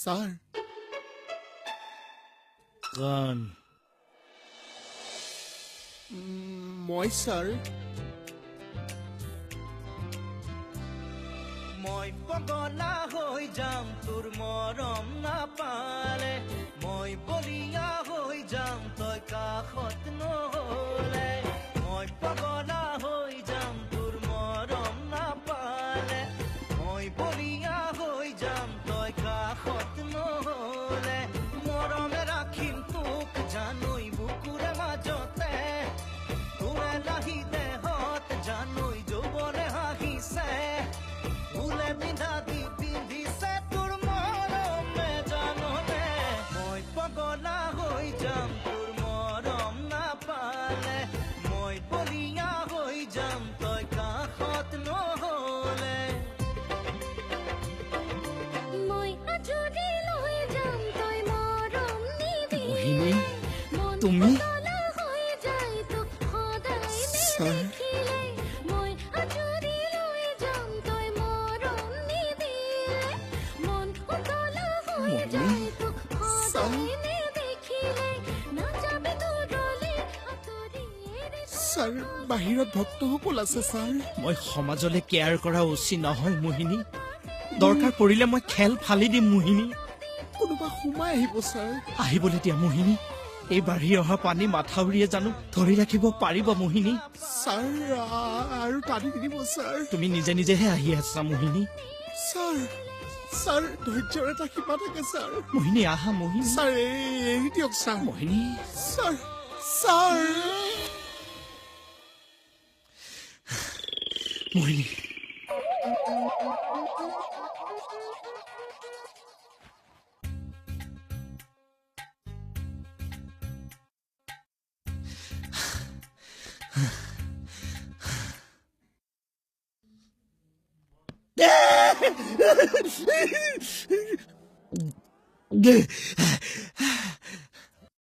Sir. কোন? মই sir. মই পগলা হৈ যাম তোৰ মৰম নাপালে, মই বলিয়া হৈ যাম তই কাষত নহলে। মই পগলা হৈ যাম তোৰ মৰম নাপালে, মই বলিয়া হৈ যাম তই কাষত নহলে। মৰমে ৰাখিম তোক জানৈ বুকুৰে মাজতে, তোৰে লাহি দেহত জানৈ যৌৱনে হাঁহিছে। ফুলে পিন্ধা দি পিন্ধিছে তোৰ মৰমে জাননে। মই পগলা হৈ যাম তোৰ মৰম নাপালে, মই বলিয়া হৈ যাম তই কাষত নহলে। মই আঁজুৰি লৈ যাম তই মৰম মোহিনী, নিদিলে, মন তুমি? উতলা হৈ যায় তোক সদায় ছাৰ। নেদেখিলে। মই আঁজুৰি লৈ যাম তই মৰম নিদিলে, মন উতলা হৈ মোহিনী, যায় তোক ছাৰ। সদায় নেদেখিলে। নাযাবি দূৰলে আঁতৰি এৰি ছাৰ, বাহিৰত ভক্তসকল আছে ছাৰ। মই সমাজলৈ কেয়াৰ কৰা উচিত নহয় মোহিনী। দৰকাৰ পৰিলে মই খেল ফালি দিম মোহিনী। কোনোবা সোমাই আহিব ছাৰ। আহিবলৈ দিয়া মোহিনী। এই বাঢ়ি অহা পানী মাথাউৰিয়ে জানো ধৰি ৰাখিব পাৰিব মোহিনী? ছাৰ, আৰু টানি নিদিব ছাৰ। তুমি নিজে নিজেহে আহি আছা মোহিনী। ছাৰ, ছাৰ, ধৈৰ্যৰ এটা সীমা থাকে ছাৰ। মোহিনী আহা মোহিনী। ছাৰ, এৰি দিয়ক ছাৰ। মোহিনী। Sir, sir. Mohini.